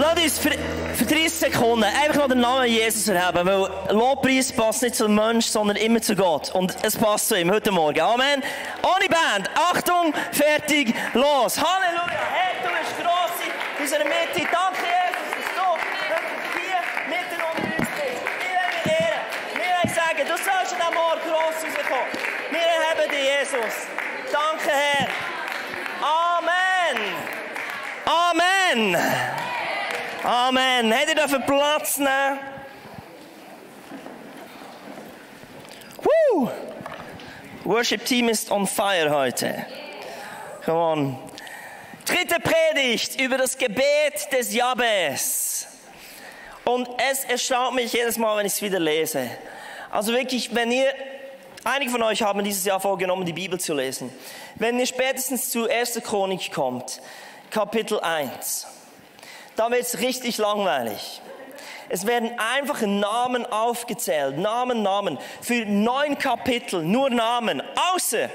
Lass uns für 30 Sekunden einfach noch den Namen Jesus erheben, weil Lobpreis passt nicht zum Mensch, sondern immer zu Gott. Und es passt zu ihm heute Morgen. Amen. Ohne Band. Achtung, fertig, los. Halleluja. Herr, du bist gross in unserer Mitte. Danke, Jesus, dass du hier mitten unter uns bist. Wir wollen ehren. Wir wollen sagen, du sollst an diesem Ort gross rauskommen. Wir erheben dich, Jesus. Danke, Herr. Amen. Amen. Amen. Habt ihr dafür Platz nehmen? Worship Team ist on fire heute. Come on. Dritte Predigt über das Gebet des Jabes. Und es erstaunt mich jedes Mal, wenn ich es wieder lese. Also wirklich, einige von euch haben dieses Jahr vorgenommen, die Bibel zu lesen. Wenn ihr spätestens zu 1. Chronik kommt, Kapitel 1, da wird es richtig langweilig. Es werden einfach Namen aufgezählt, Namen, für 9 Kapitel, nur Namen, außer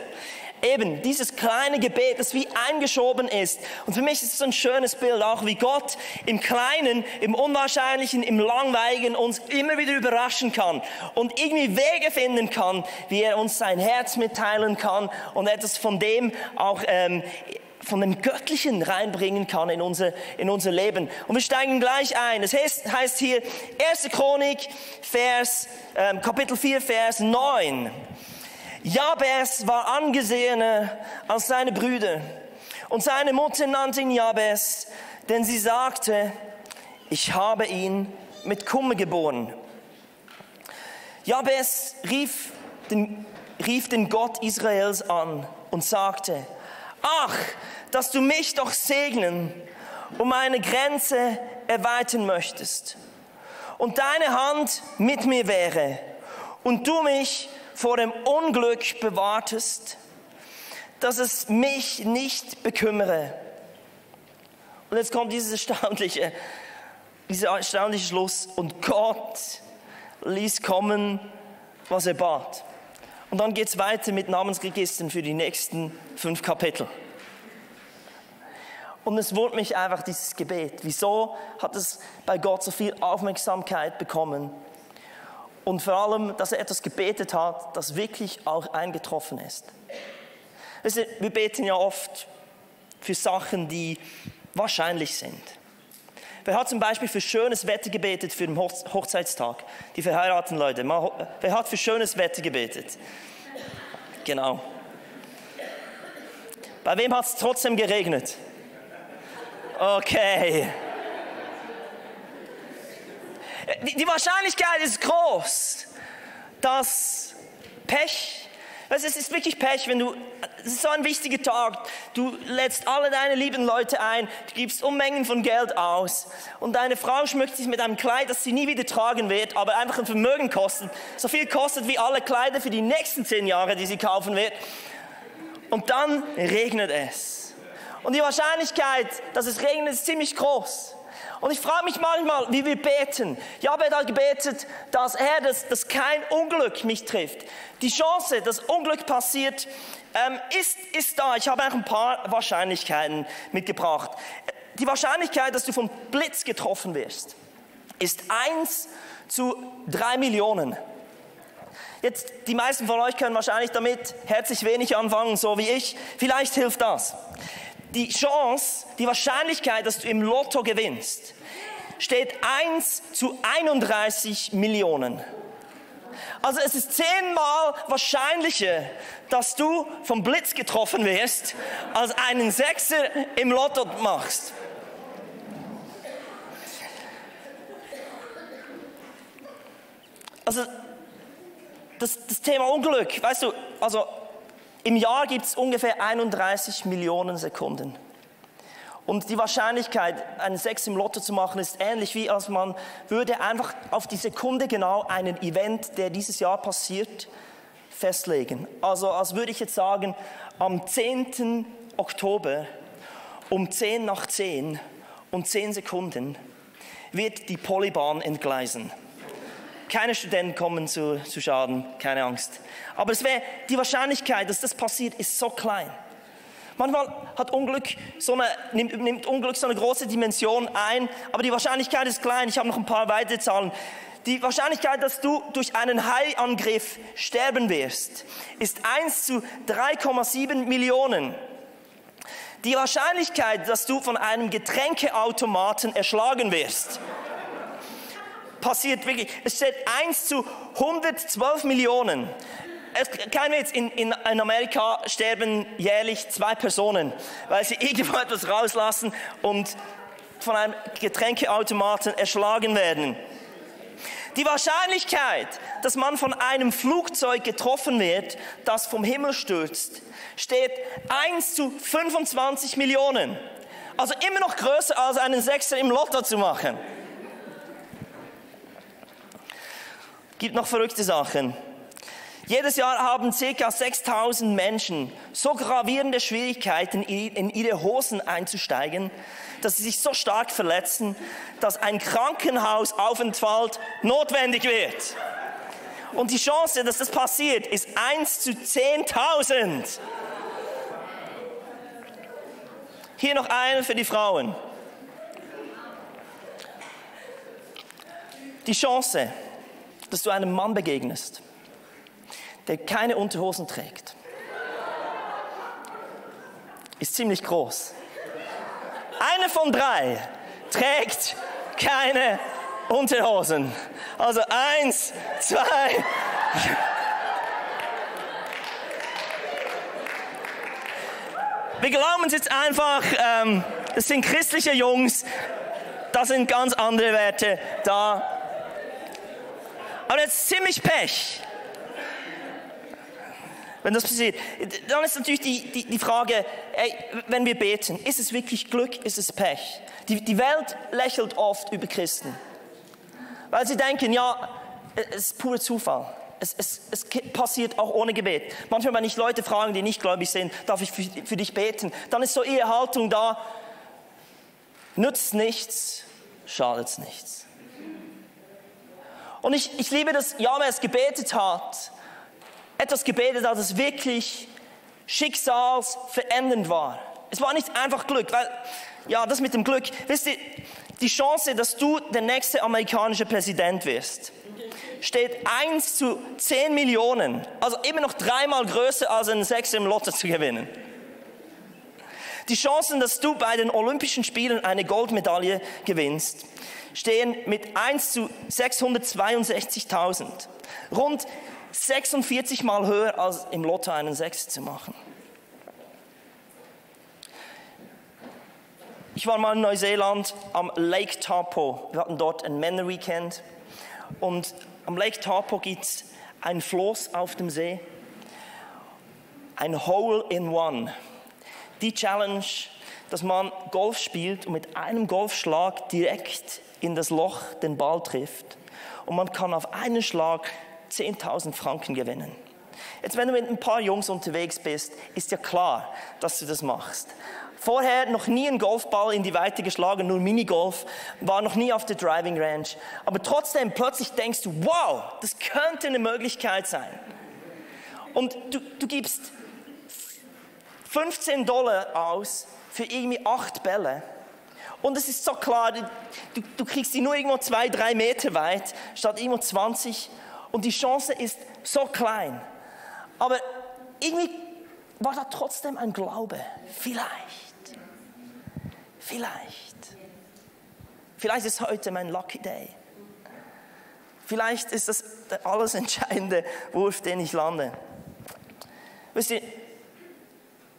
eben dieses kleine Gebet, das wie eingeschoben ist. Und für mich ist es so ein schönes Bild, auch wie Gott im Kleinen, im Unwahrscheinlichen, im Langweiligen uns immer wieder überraschen kann und irgendwie Wege finden kann, wie er uns sein Herz mitteilen kann und etwas von dem auch von dem Göttlichen reinbringen kann in unser Leben. Und wir steigen gleich ein. Es heißt hier 1. Chronik, Kapitel 4, Vers 9. Jabes war angesehener als seine Brüder. Und seine Mutter nannte ihn Jabes, denn sie sagte, ich habe ihn mit Kummer geboren. Jabes rief den Gott Israels an und sagte, ach, dass du mich doch segnen und meine Grenze erweitern möchtest und deine Hand mit mir wäre und du mich vor dem Unglück bewahrtest, dass es mich nicht bekümmere. Und jetzt kommt dieser erstaunliche Schluss. Und Gott ließ kommen, was er bat. Und dann geht es weiter mit Namensregistern für die nächsten 5 Kapitel. Und es wundert mich einfach, dieses Gebet. Wieso hat es bei Gott so viel Aufmerksamkeit bekommen? Und vor allem, dass er etwas gebetet hat, das wirklich auch eingetroffen ist. Wir beten ja oft für Sachen, die wahrscheinlich sind. Wer hat zum Beispiel für schönes Wetter gebetet für den Hochzeitstag? Die verheirateten Leute. Wer hat für schönes Wetter gebetet? Genau. Bei wem hat es trotzdem geregnet? Okay. Die Wahrscheinlichkeit ist groß, dass Pech, es ist wirklich Pech, es ist so ein wichtiger Tag, du lädst alle deine lieben Leute ein, du gibst Unmengen von Geld aus und deine Frau schmückt sich mit einem Kleid, das sie nie wieder tragen wird, aber einfach ein Vermögen kostet, so viel kostet wie alle Kleider für die nächsten 10 Jahre, die sie kaufen wird. Und dann regnet es. Und die Wahrscheinlichkeit, dass es regnet, ist ziemlich groß. Und ich frage mich manchmal, wie wir beten. Jabez hat gebetet, dass kein Unglück mich trifft. Die Chance, dass Unglück passiert, ist da. Ich habe auch ein paar Wahrscheinlichkeiten mitgebracht. Die Wahrscheinlichkeit, dass du vom Blitz getroffen wirst, ist 1 zu 3 Millionen. Jetzt, die meisten von euch können wahrscheinlich damit herzlich wenig anfangen, so wie ich. Vielleicht hilft das. Die Wahrscheinlichkeit, dass du im Lotto gewinnst, steht 1 zu 31 Millionen. Also es ist 10-mal wahrscheinlicher, dass du vom Blitz getroffen wirst, als einen Sechser im Lotto machst. Also das Thema Unglück, weißt du, also im Jahr gibt es ungefähr 31 Millionen Sekunden. Und die Wahrscheinlichkeit, einen 6 im Lotto zu machen, ist ähnlich wie als man würde einfach auf die Sekunde genau einen Event, der dieses Jahr passiert, festlegen. Also als würde ich jetzt sagen, am 10. Oktober um 10 nach 10 und 10 Sekunden wird die Polybahn entgleisen. Keine Studenten kommen zu Schaden, keine Angst. Aber die Wahrscheinlichkeit, dass das passiert, ist so klein. Manchmal nimmt Unglück so eine große Dimension ein, aber die Wahrscheinlichkeit ist klein. Ich habe noch ein paar weitere Zahlen. Die Wahrscheinlichkeit, dass du durch einen Haiangriff sterben wirst, ist 1 zu 3,7 Millionen. Die Wahrscheinlichkeit, dass du von einem Getränkeautomaten erschlagen wirst, passiert wirklich. Es steht 1 zu 112 Millionen. Kein Witz, in Amerika sterben jährlich 2 Personen, weil sie irgendwo etwas rauslassen und von einem Getränkeautomaten erschlagen werden. Die Wahrscheinlichkeit, dass man von einem Flugzeug getroffen wird, das vom Himmel stürzt, steht 1 zu 25 Millionen. Also immer noch größer als einen Sechser im Lotto zu machen. Gibt noch verrückte Sachen. Jedes Jahr haben ca. 6.000 Menschen so gravierende Schwierigkeiten, in ihre Hosen einzusteigen, dass sie sich so stark verletzen, dass ein Krankenhausaufenthalt notwendig wird. Und die Chance, dass das passiert, ist 1 zu 10.000. Hier noch eine für die Frauen. Die Chance, dass du einem Mann begegnest, der keine Unterhosen trägt, ist ziemlich groß. Eine von 3 trägt keine Unterhosen. Also 1, 2. Wir glauben es jetzt einfach, das sind christliche Jungs, da sind ganz andere Werte da. Aber jetzt ziemlich Pech. Wenn das passiert, dann ist natürlich die Frage, wenn wir beten, ist es wirklich Glück, ist es Pech? Die Welt lächelt oft über Christen, weil sie denken, ja, es ist purer Zufall. Es passiert auch ohne Gebet. Manchmal, wenn ich Leute frage, die nicht gläubig sind, darf ich für dich beten, dann ist so ihre Haltung da, nützt nichts, schadet nichts. Und ich liebe, dass Jabez gebetet hat, etwas gebetet hat, das wirklich schicksalsverändernd war. Es war nicht einfach Glück, weil, ja, das mit dem Glück, wisst ihr, die Chance, dass du der nächste amerikanische Präsident wirst, steht 1 zu 10 Millionen, also immer noch 3-mal größer als einen Sechser im Lotto zu gewinnen. Die Chancen, dass du bei den Olympischen Spielen eine Goldmedaille gewinnst, stehen mit 1 zu 662.000. Rund 46 Mal höher als im Lotto einen Sechser zu machen. Ich war mal in Neuseeland am Lake Taupo. Wir hatten dort ein Männerweekend. Und am Lake Taupo gibt es ein Floß auf dem See. Ein Hole in One. Die Challenge, dass man Golf spielt und mit einem Golfschlag direkt in das Loch den Ball trifft. Und man kann auf einen Schlag 10.000 Franken gewinnen. Jetzt, wenn du mit ein paar Jungs unterwegs bist, ist ja klar, dass du das machst. Vorher noch nie einen Golfball in die Weite geschlagen, nur Minigolf, war noch nie auf der Driving Range. Aber trotzdem, plötzlich denkst du, wow, das könnte eine Möglichkeit sein. Und du gibst $15 aus für irgendwie 8 Bälle. Und es ist so klar, du kriegst die nur irgendwo 2-3 Meter weit, statt irgendwo 20. Und die Chance ist so klein. Aber irgendwie war da trotzdem ein Glaube. Vielleicht ist heute mein Lucky Day. Vielleicht ist das der alles entscheidende Wurf, den ich lande. Wisst ihr,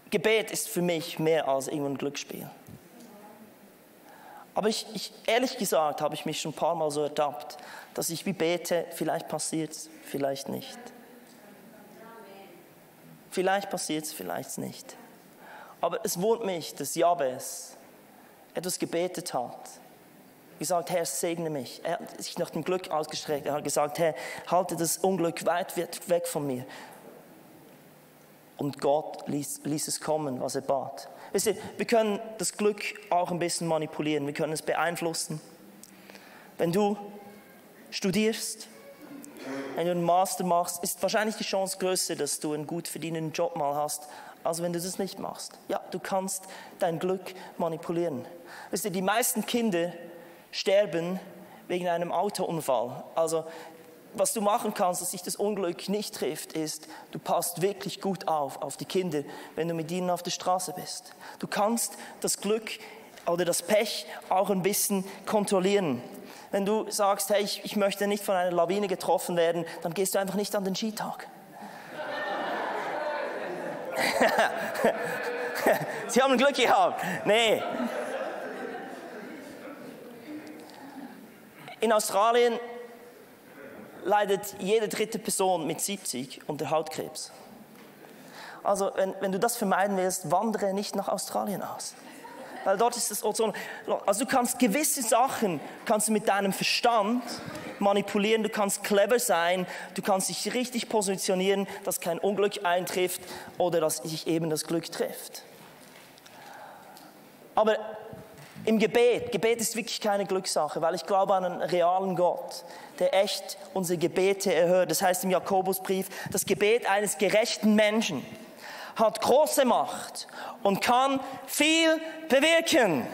Gebet ist für mich mehr als irgendwo ein Glücksspiel. Aber ehrlich gesagt, habe ich mich schon ein paar Mal so ertappt, dass ich wie bete, vielleicht passiert es, vielleicht nicht. Vielleicht passiert es, vielleicht nicht. Aber es wundert mich, dass Jabez etwas gebetet hat. Gesagt, Herr, segne mich. Er hat sich nach dem Glück ausgestreckt. Er hat gesagt, Herr, halte das Unglück weit weg von mir. Und Gott ließ es kommen, was er bat. Wisst ihr, wir können das Glück auch ein bisschen manipulieren. Wir können es beeinflussen. Wenn du studierst, wenn du einen Master machst, ist wahrscheinlich die Chance größer, dass du einen gut verdienenden Job mal hast, als wenn du das nicht machst. Ja, du kannst dein Glück manipulieren. Wisst ihr, die meisten Kinder sterben wegen einem Autounfall. Also, was du machen kannst, dass sich das Unglück nicht trifft, ist, du passt wirklich gut auf die Kinder, wenn du mit ihnen auf der Straße bist. Du kannst das Glück oder das Pech auch ein bisschen kontrollieren. Wenn du sagst, hey, ich möchte nicht von einer Lawine getroffen werden, dann gehst du einfach nicht an den Skitag. Sie haben Glück gehabt. Nee. In Australien leidet jede dritte Person mit 70 unter Hautkrebs. Also, wenn du das vermeiden willst, wandere nicht nach Australien aus. Weil dort ist es so, also du kannst gewisse Sachen, kannst du mit deinem Verstand manipulieren, du kannst clever sein, du kannst dich richtig positionieren, dass kein Unglück eintrifft oder dass sich eben das Glück trifft. Aber im Gebet ist wirklich keine Glückssache, weil ich glaube an einen realen Gott, der echt unsere Gebete erhört. Das heißt im Jakobusbrief, das Gebet eines gerechten Menschen hat große Macht und kann viel bewirken.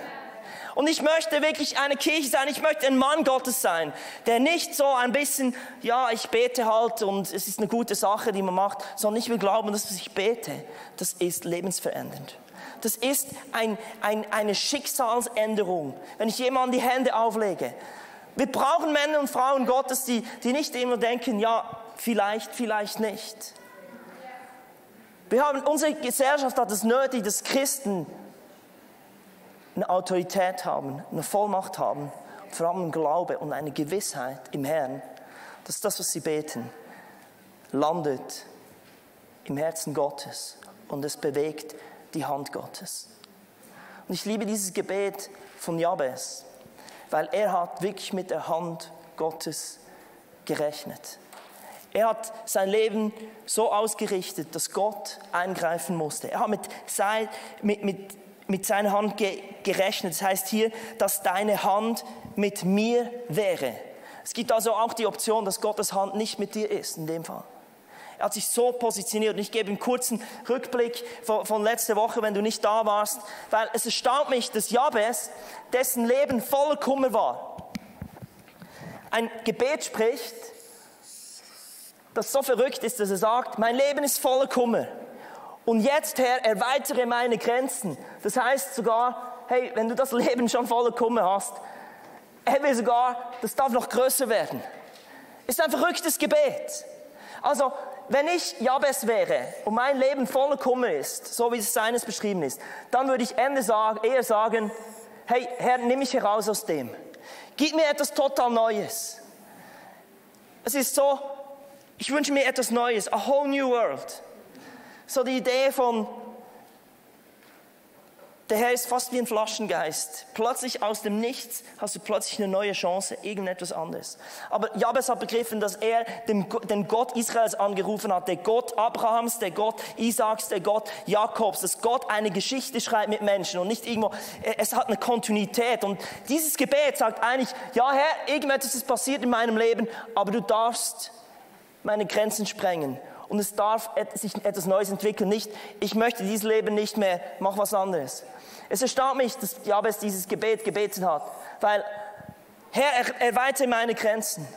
Und ich möchte wirklich eine Kirche sein, ich möchte ein Mann Gottes sein, der nicht so ein bisschen, ja, ich bete halt und es ist eine gute Sache, die man macht, sondern ich will glauben, dass was ich bete, das ist lebensverändernd. Das ist eine Schicksalsänderung, wenn ich jemandem die Hände auflege. Wir brauchen Männer und Frauen Gottes, die nicht immer denken, ja, vielleicht nicht. Unsere Gesellschaft hat es nötig, dass Christen eine Autorität haben, eine Vollmacht haben, vor allem einen Glaube und eine Gewissheit im Herrn, dass das, was sie beten, landet im Herzen Gottes und es bewegt die Hand Gottes. Und ich liebe dieses Gebet von Jabes, weil er hat wirklich mit der Hand Gottes gerechnet. Er hat sein Leben so ausgerichtet, dass Gott eingreifen musste. Er hat mit seiner Hand gerechnet. Das heißt hier, dass deine Hand mit mir wäre. Es gibt also auch die Option, dass Gottes Hand nicht mit dir ist, in dem Fall. Er hat sich so positioniert. Und ich gebe einen kurzen Rückblick von letzter Woche, wenn du nicht da warst, weil es erstaunt mich, dass Jabes, dessen Leben voller Kummer war, ein Gebet spricht, das so verrückt ist, dass er sagt, mein Leben ist voller Kummer. Und jetzt, Herr, erweitere meine Grenzen. Das heißt sogar, hey, wenn du das Leben schon voller Kummer hast, er will sogar, das darf noch größer werden. Ist ein verrücktes Gebet. Also, wenn ich Jabes wäre und mein Leben voller Kummer ist, so wie es seines beschrieben ist, dann würde ich eher sagen, hey, Herr, nimm mich heraus aus dem. Gib mir etwas total Neues. Es ist so, ich wünsche mir etwas Neues, a whole new world. So die Idee von, der Herr ist fast wie ein Flaschengeist. Plötzlich aus dem Nichts hast du plötzlich eine neue Chance, irgendetwas anderes. Aber Jabes hat begriffen, dass er den Gott Israels angerufen hat, der Gott Abrahams, der Gott Isaaks, der Gott Jakobs, dass Gott eine Geschichte schreibt mit Menschen und nicht irgendwo, es hat eine Kontinuität. Und dieses Gebet sagt eigentlich, ja Herr, irgendetwas ist passiert in meinem Leben, aber du darfst meine Grenzen sprengen. Und es darf sich etwas Neues entwickeln. Nicht, ich möchte dieses Leben nicht mehr, mach was anderes. Es erstaunt mich, dass Jabes dieses Gebet gebetet hat. Weil, Herr, erweitere meine Grenzen.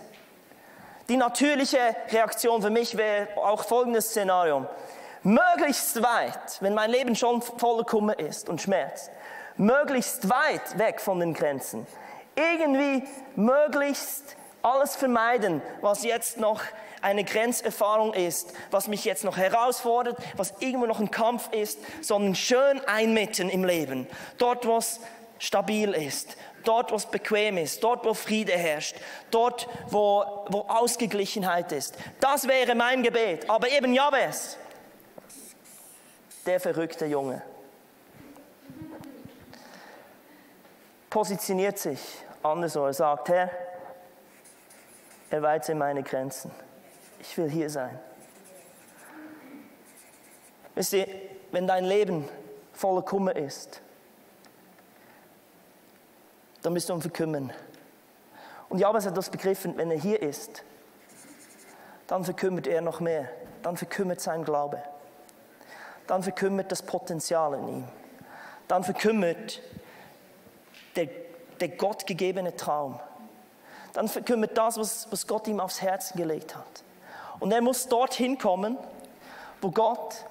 Die natürliche Reaktion für mich wäre auch folgendes Szenario. Möglichst weit, wenn mein Leben schon voller Kummer ist und Schmerz, möglichst weit weg von den Grenzen. Irgendwie möglichst alles vermeiden, was jetzt noch eine Grenzerfahrung ist, was mich jetzt noch herausfordert, was irgendwo noch ein Kampf ist, sondern schön einmitten im Leben. Dort, wo es stabil ist, dort, wo es bequem ist, dort, wo Friede herrscht, dort, wo Ausgeglichenheit ist. Das wäre mein Gebet. Aber eben Jabes, der verrückte Junge, positioniert sich anders, so er sagt, Herr, erweitere meine Grenzen. Ich will hier sein. Wisst ihr, wenn dein Leben voller Kummer ist, dann bist du am Verkümmern. Und Jabes hat das begriffen, wenn er hier ist, dann verkümmert er noch mehr. Dann verkümmert sein Glaube. dann verkümmert das Potenzial in ihm. Dann verkümmert der gottgegebene Traum. Dann verkümmert das, was Gott ihm aufs Herz gelegt hat. Und er muss dorthin kommen, wo Gott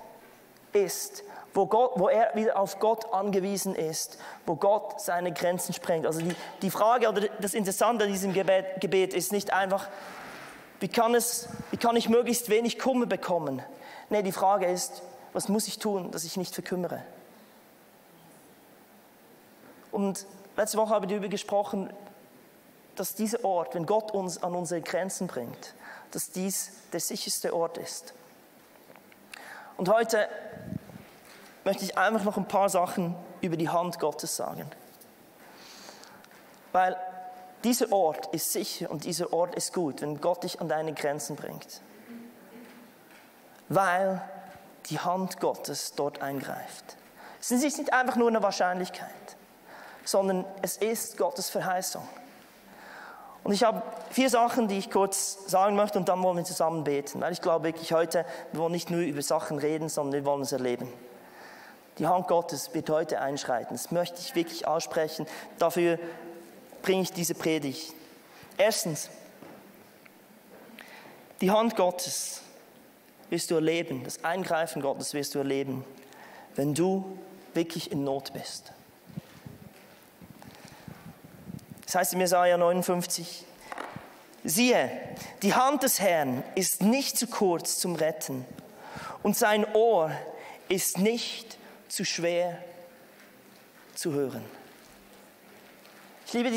ist, wo er wieder auf Gott angewiesen ist, wo Gott seine Grenzen sprengt. Also die Frage oder das Interessante an diesem Gebet ist nicht einfach, wie kann ich möglichst wenig Kummer bekommen? Nee, die Frage ist, was muss ich tun, dass ich nicht verkümmere? Und letzte Woche habe ich darüber gesprochen, dass dieser Ort, wenn Gott uns an unsere Grenzen bringt, dass dies der sicherste Ort ist. Und heute möchte ich einfach noch ein paar Sachen über die Hand Gottes sagen. Weil dieser Ort ist sicher und dieser Ort ist gut, wenn Gott dich an deine Grenzen bringt. Weil die Hand Gottes dort eingreift. Es ist nicht einfach nur eine Wahrscheinlichkeit, sondern es ist Gottes Verheißung. Und ich habe 4 Sachen, die ich kurz sagen möchte und dann wollen wir zusammen beten. Weil ich glaube wirklich heute, wir wollen nicht nur über Sachen reden, sondern wir wollen es erleben. Die Hand Gottes wird heute einschreiten. Das möchte ich wirklich aussprechen. Dafür bringe ich diese Predigt. Erstens, die Hand Gottes wirst du erleben, das Eingreifen Gottes wirst du erleben, wenn du wirklich in Not bist. Das heißt in Jesaja 59, siehe, die Hand des Herrn ist nicht zu kurz zum Retten und sein Ohr ist nicht zu schwer zu hören. Ich liebe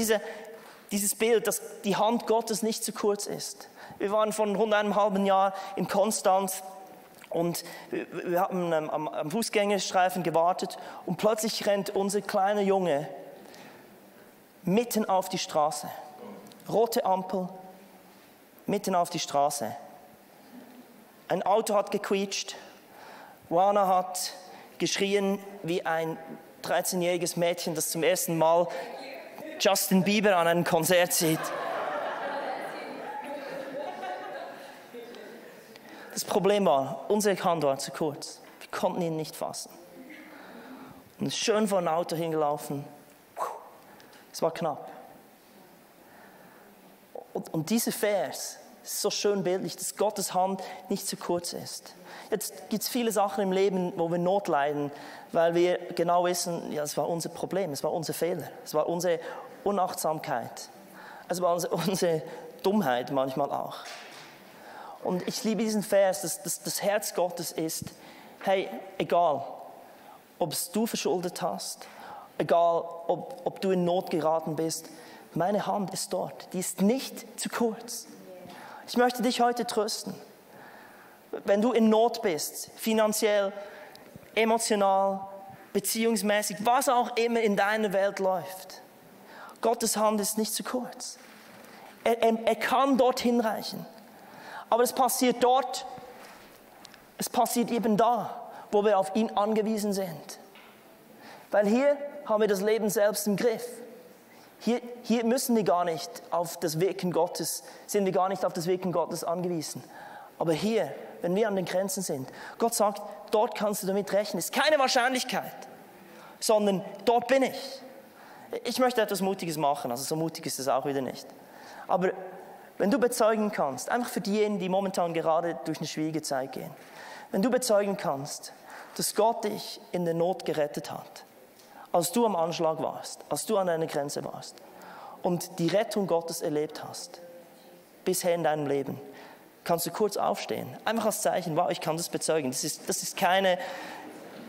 dieses Bild, dass die Hand Gottes nicht zu kurz ist. Wir waren vor rund einem halben Jahr in Konstanz und wir haben am Fußgängerstreifen gewartet und plötzlich rennt unser kleiner Junge mitten auf die Straße. Rote Ampel, mitten auf die Straße. Ein Auto hat gequietscht. Wana hat geschrien wie ein 13-jähriges Mädchen, das zum ersten Mal Justin Bieber an einem Konzert sieht. Das Problem war, unsere Hand war zu kurz. Wir konnten ihn nicht fassen. Und ist schön vor ein Auto hingelaufen. Es war knapp. Und dieser Vers ist so schön bildlich, dass Gottes Hand nicht zu kurz ist. Jetzt gibt es viele Sachen im Leben, wo wir Not leiden, weil wir genau wissen, ja, es war unser Problem, es war unser Fehler, es war unsere Unachtsamkeit, es war unsere Dummheit manchmal auch. Und ich liebe diesen Vers, dass das Herz Gottes ist, hey, egal, ob es du verschuldet hast, egal, ob du in Not geraten bist, meine Hand ist dort, die ist nicht zu kurz. Ich möchte dich heute trösten. Wenn du in Not bist, finanziell, emotional, beziehungsmäßig, was auch immer in deiner Welt läuft, Gottes Hand ist nicht zu kurz. Er kann dorthin reichen. Aber es passiert dort, es passiert eben da, wo wir auf ihn angewiesen sind. Weil hier haben wir das Leben selbst im Griff. Hier müssen wir gar nicht auf das Wirken Gottes, sind wir gar nicht auf das Wirken Gottes angewiesen. Aber hier, wenn wir an den Grenzen sind, Gott sagt, dort kannst du damit rechnen. Es ist keine Wahrscheinlichkeit, sondern dort bin ich. Ich möchte etwas Mutiges machen, also so mutig ist es auch wieder nicht. Aber wenn du bezeugen kannst, einfach für diejenigen, die momentan gerade durch eine schwierige Zeit gehen, wenn du bezeugen kannst, dass Gott dich in der Not gerettet hat, als du am Anschlag warst, als du an deiner Grenze warst und die Rettung Gottes erlebt hast, bisher in deinem Leben, kannst du kurz aufstehen. Einfach als Zeichen, wow, ich kann das bezeugen. Das ist keine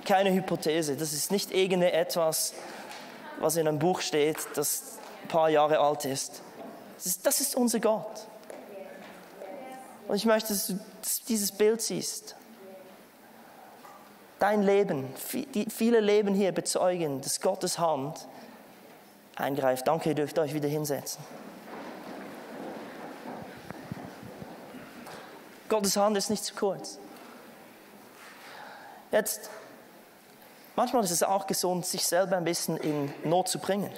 Hypothese, das ist nicht irgendetwas, was in einem Buch steht, das ein paar Jahre alt ist. Das ist unser Gott. Und ich möchte, dass du dieses Bild siehst. Dein Leben, viele Leben hier bezeugen, dass Gottes Hand eingreift. Danke, ihr dürft euch wieder hinsetzen. Gottes Hand ist nicht zu kurz. Jetzt, manchmal ist es auch gesund, sich selber ein bisschen in Not zu bringen.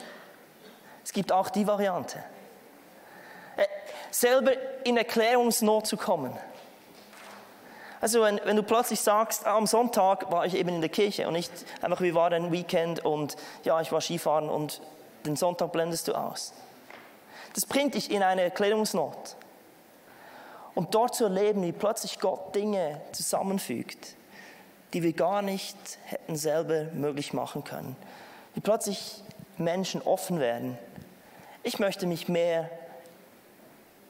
Es gibt auch die Variante. Selber in Erklärungsnot zu kommen. Also wenn du plötzlich sagst, am Sonntag war ich eben in der Kirche und nicht einfach, wie war dein Weekend und ja, ich war Skifahren und den Sonntag blendest du aus. Das bringt dich in eine Erklärungsnot. Und dort zu erleben, wie plötzlich Gott Dinge zusammenfügt, die wir gar nicht hätten selber möglich machen können. Wie plötzlich Menschen offen werden. Ich möchte mich mehr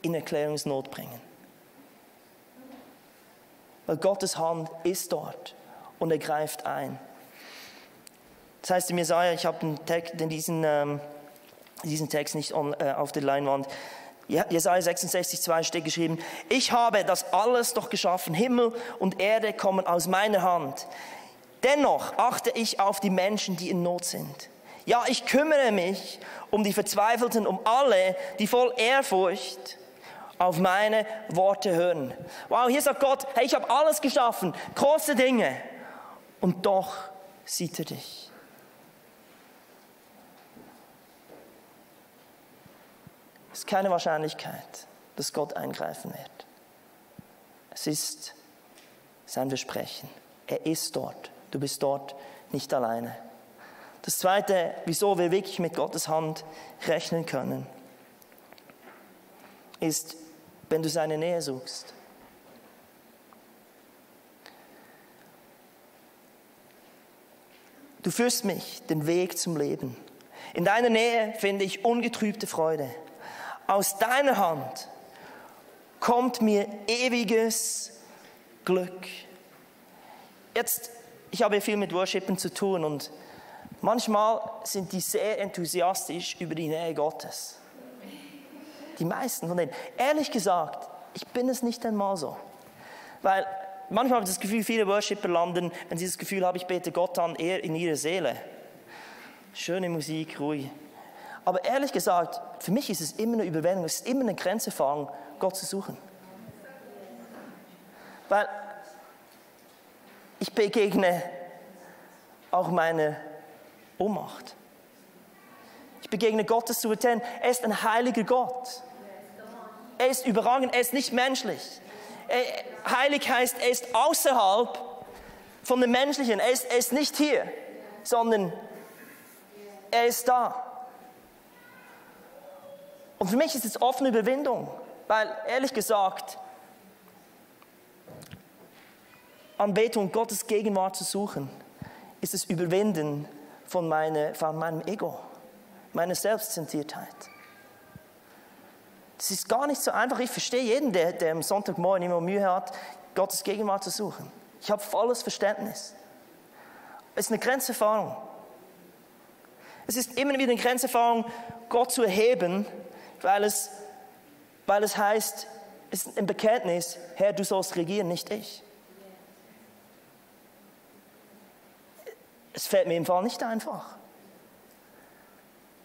in Erklärungsnot bringen. Weil Gottes Hand ist dort und er greift ein. Das heißt im Jesaja, ich habe diesen Text nicht auf der Leinwand. Jesaja 66,2 steht geschrieben: Ich habe das alles doch geschaffen, Himmel und Erde kommen aus meiner Hand. Dennoch achte ich auf die Menschen, die in Not sind. Ja, ich kümmere mich um die Verzweifelten, um alle, die voll Ehrfurcht auf meine Worte hören. Wow, hier sagt Gott, hey, ich habe alles geschaffen, große Dinge. Und doch sieht er dich. Es ist keine Wahrscheinlichkeit, dass Gott eingreifen wird. Es ist sein Versprechen. Er ist dort. Du bist dort nicht alleine. Das Zweite, wieso wir wirklich mit Gottes Hand rechnen können, ist, wenn du seine Nähe suchst. Du führst mich den Weg zum Leben. In deiner Nähe finde ich ungetrübte Freude. Aus deiner Hand kommt mir ewiges Glück. Jetzt, ich habe ja viel mit Worshipen zu tun und manchmal sind die sehr enthusiastisch über die Nähe Gottes. Die meisten von denen. Ehrlich gesagt, ich bin es nicht einmal so. Weil manchmal habe ich das Gefühl, viele Worshipper landen, wenn sie das Gefühl haben, ich bete Gott an, eher in ihrer Seele. Schöne Musik, ruhig. Aber ehrlich gesagt, für mich ist es immer eine Überwindung, es ist immer eine Grenzerfahrung, Gott zu suchen. Weil ich begegne auch meiner Ohnmacht. Ich begegne Gottes Souverän. Er ist ein heiliger Gott. Er ist überragend, er ist nicht menschlich. Heilig heißt, er ist außerhalb von dem Menschlichen. Er ist nicht hier, sondern er ist da. Und für mich ist es offene Überwindung, weil ehrlich gesagt, Anbetung, Gottes Gegenwart zu suchen, ist das Überwinden von meinem Ego, meiner Selbstzentriertheit. Das ist gar nicht so einfach. Ich verstehe jeden, der am Sonntagmorgen immer Mühe hat, Gottes Gegenwart zu suchen. Ich habe volles Verständnis. Es ist eine Grenzerfahrung. Es ist immer wieder eine Grenzerfahrung, Gott zu erheben, weil es heißt, es ist ein Bekenntnis, Herr, du sollst regieren, nicht ich. Es fällt mir im Fall nicht einfach.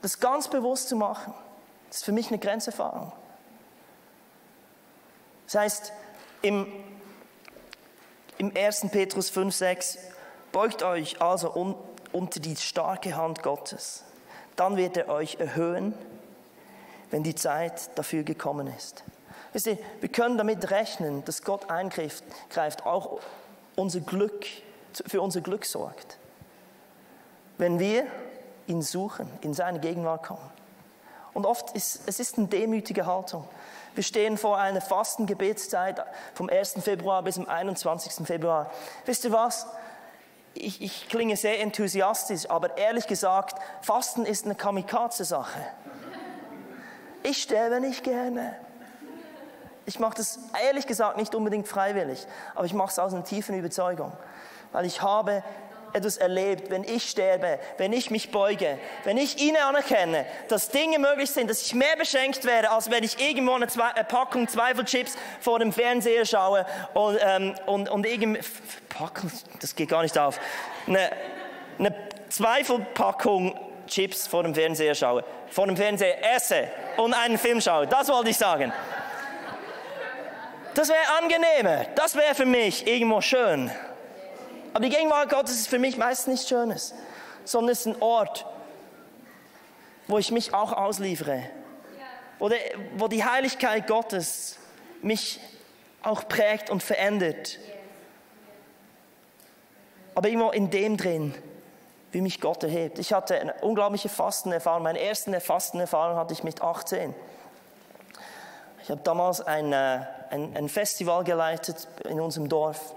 Das ganz bewusst zu machen, das ist für mich eine Grenzerfahrung. Das heißt, im 1. Petrus 5,6, beugt euch also unter die starke Hand Gottes. Dann wird er euch erhöhen, wenn die Zeit dafür gekommen ist. Wisst ihr, wir können damit rechnen, dass Gott eingreift, auch für unser Glück sorgt. Wenn wir ihn suchen, in seine Gegenwart kommen. Und oft ist es eine demütige Haltung. Wir stehen vor einer Fastengebetszeit vom 1. Februar bis zum 21. Februar. Wisst ihr was? Ich klinge sehr enthusiastisch, aber ehrlich gesagt, Fasten ist eine Kamikaze-Sache. Ich sterbe nicht gerne. Ich mache das ehrlich gesagt nicht unbedingt freiwillig, aber ich mache es aus einer tiefen Überzeugung. Weil ich habe etwas erlebt, wenn ich sterbe, wenn ich mich beuge, wenn ich ihn anerkenne, dass Dinge möglich sind, dass ich mehr beschenkt werde, als wenn ich irgendwo eine Packung Zweifelchips vor dem Fernseher schaue und irgendwie, Packung, das geht gar nicht auf, eine Zweifelpackung Chips vor dem Fernseher schaue, vor dem Fernseher esse und einen Film schaue, das wollte ich sagen. Das wäre angenehmer, das wäre für mich irgendwo schön. Aber die Gegenwart Gottes ist für mich meist nichts Schönes, sondern es ist ein Ort, wo ich mich auch ausliefere, wo die Heiligkeit Gottes mich auch prägt und verändert Aber irgendwo in dem drin, wie mich Gott erhebt. Ich hatte eine unglaubliche Fastenerfahrung. Meine erste Fastenerfahrung hatte ich mit 18. Ich habe damals ein Festival geleitet in unserem Dorf.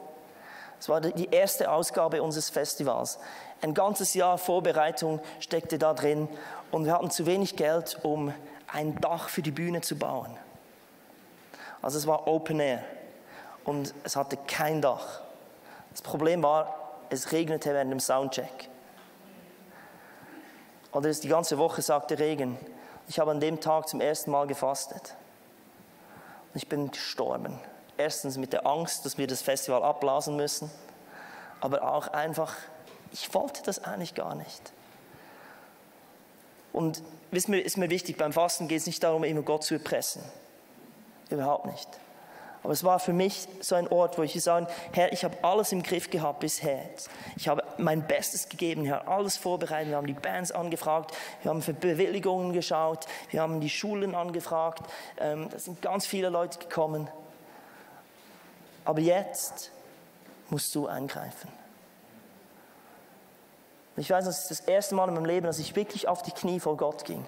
Es war die erste Ausgabe unseres Festivals. Ein ganzes Jahr Vorbereitung steckte da drin und wir hatten zu wenig Geld, um ein Dach für die Bühne zu bauen. Also es war Open Air und es hatte kein Dach. Das Problem war, es regnete während dem Soundcheck. Oder die ganze Woche sagte Regen. Ich habe an dem Tag zum ersten Mal gefastet. Und ich bin gestorben. Erstens mit der Angst, dass wir das Festival abblasen müssen. Aber auch einfach, ich wollte das eigentlich gar nicht. Und ist mir wichtig, beim Fasten geht es nicht darum, immer Gott zu erpressen. Überhaupt nicht. Aber es war für mich so ein Ort, wo ich sagen, Herr, ich habe alles im Griff gehabt bisher. Ich habe mein Bestes gegeben, ich habe alles vorbereitet, wir haben die Bands angefragt, wir haben für Bewilligungen geschaut, wir haben die Schulen angefragt, da sind ganz viele Leute gekommen. Aber jetzt musst du eingreifen. Ich weiß, das ist das erste Mal in meinem Leben, dass ich wirklich auf die Knie vor Gott ging.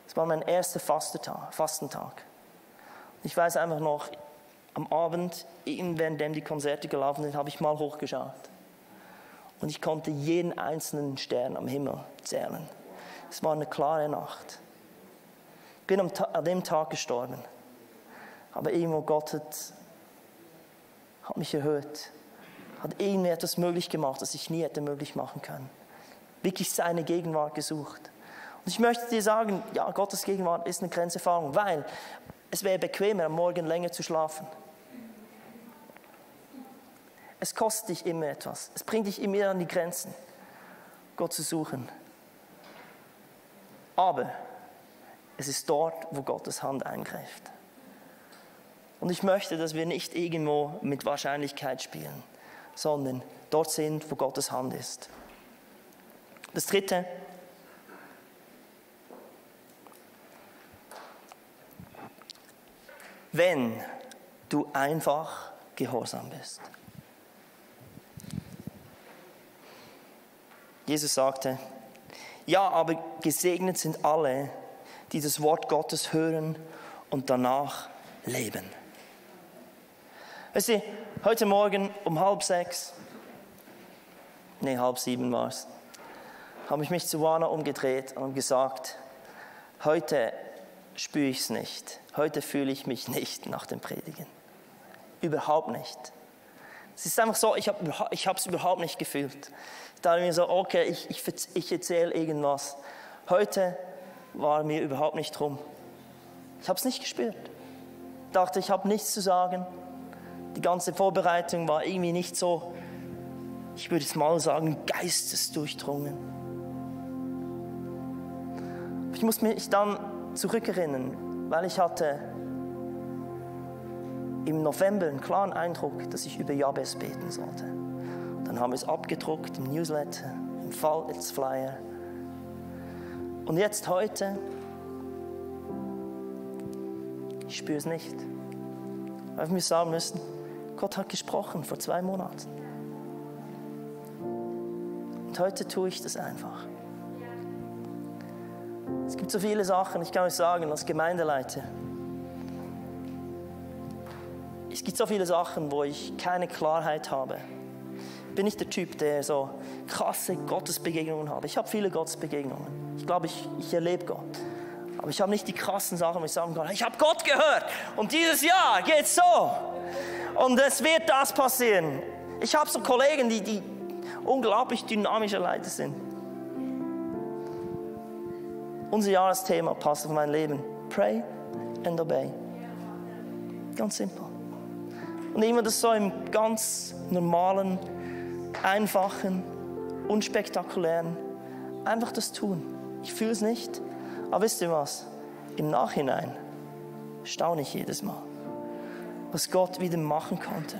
Das war mein erster Fastentag. Ich weiß einfach noch, am Abend, währenddem die Konzerte gelaufen sind, habe ich mal hochgeschaut. Und ich konnte jeden einzelnen Stern am Himmel zählen. Es war eine klare Nacht. Ich bin an dem Tag gestorben. Aber irgendwo Gott hat mich erhöht. Hat irgendwie etwas möglich gemacht, das ich nie hätte möglich machen können. Wirklich seine Gegenwart gesucht. Und ich möchte dir sagen, ja, Gottes Gegenwart ist eine Grenzerfahrung, weil es wäre bequemer, am Morgen länger zu schlafen. Es kostet dich immer etwas. Es bringt dich immer an die Grenzen, Gott zu suchen. Aber es ist dort, wo Gottes Hand eingreift. Und ich möchte, dass wir nicht irgendwo mit Wahrscheinlichkeit spielen, sondern dort sind, wo Gottes Hand ist. Das Dritte: wenn du einfach gehorsam bist. Jesus sagte, ja, aber gesegnet sind alle, die das Wort Gottes hören und danach leben. Weißt du, heute Morgen um 5:30, 6:30 war es, habe ich mich zu Wana umgedreht und gesagt, heute spüre ich es nicht. Heute fühle ich mich nicht nach dem Predigen. Überhaupt nicht. Es ist einfach so, ich habe es überhaupt nicht gefühlt. Ich dachte mir so, okay, ich erzähle irgendwas. Heute war mir überhaupt nicht drum. Ich habe es nicht gespürt. Ich dachte, ich habe nichts zu sagen. Die ganze Vorbereitung war irgendwie nicht so, ich würde es mal sagen, geistesdurchdrungen. Ich muss mich dann zurückerinnern, weil ich hatte im November einen klaren Eindruck, dass ich über Jabez beten sollte. Dann haben wir es abgedruckt im Newsletter, im Fall als Flyer. Und jetzt heute, ich spüre es nicht. Weil wir sagen müssen, Gott hat gesprochen vor 2 Monaten. Und heute tue ich das einfach. Es gibt so viele Sachen, ich kann euch sagen, als Gemeindeleiter, es gibt so viele Sachen, wo ich keine Klarheit habe. Ich bin nicht der Typ, der so krasse Gottesbegegnungen hat. Ich habe viele Gottesbegegnungen. Ich glaube, ich erlebe Gott. Aber ich habe nicht die krassen Sachen, wo ich sagen kann, ich habe Gott gehört und dieses Jahr geht's so. Und es wird das passieren. Ich habe so Kollegen, die unglaublich dynamische Leiter sind. Unser Jahresthema passt auf mein Leben. Pray and obey. Ganz simpel. Und immer das so im ganz normalen, einfachen, unspektakulären. Einfach das tun. Ich fühle es nicht. Aber wisst ihr was? Im Nachhinein staune ich jedes Mal, was Gott wieder machen konnte.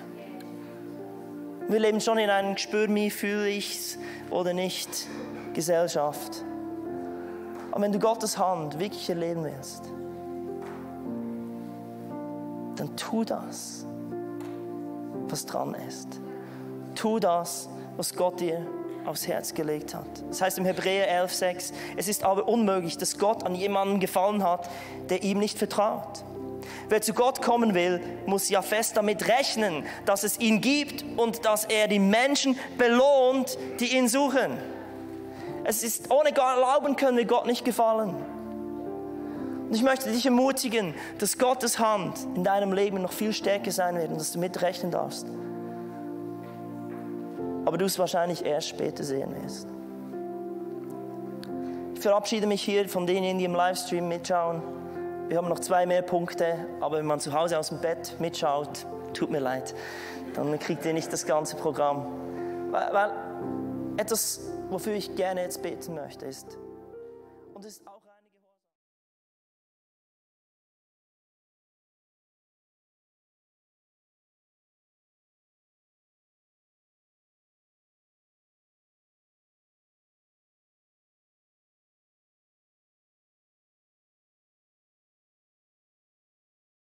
Wir leben schon in einer Spür mich, fühle ich's oder nicht Gesellschaft. Aber wenn du Gottes Hand wirklich erleben willst, dann tu das, was dran ist. tu das, was Gott dir aufs Herz gelegt hat. Das heißt im Hebräer 11,6, es ist aber unmöglich, dass Gott an jemanden gefallen hat, der ihm nicht vertraut. Wer zu Gott kommen will, muss ja fest damit rechnen, dass es ihn gibt und dass er die Menschen belohnt, die ihn suchen. Es ist, ohne Glauben können wir Gott nicht gefallen. Und ich möchte dich ermutigen, dass Gottes Hand in deinem Leben noch viel stärker sein wird und dass du mitrechnen darfst. Aber du es wahrscheinlich erst später sehen wirst. Ich verabschiede mich hier von denjenigen, die im Livestream mitschauen. Wir haben noch 2 mehr Punkte, aber wenn man zu Hause aus dem Bett mitschaut, tut mir leid, dann kriegt ihr nicht das ganze Programm. Weil etwas, wofür ich gerne jetzt beten möchte, ist, und es ist auch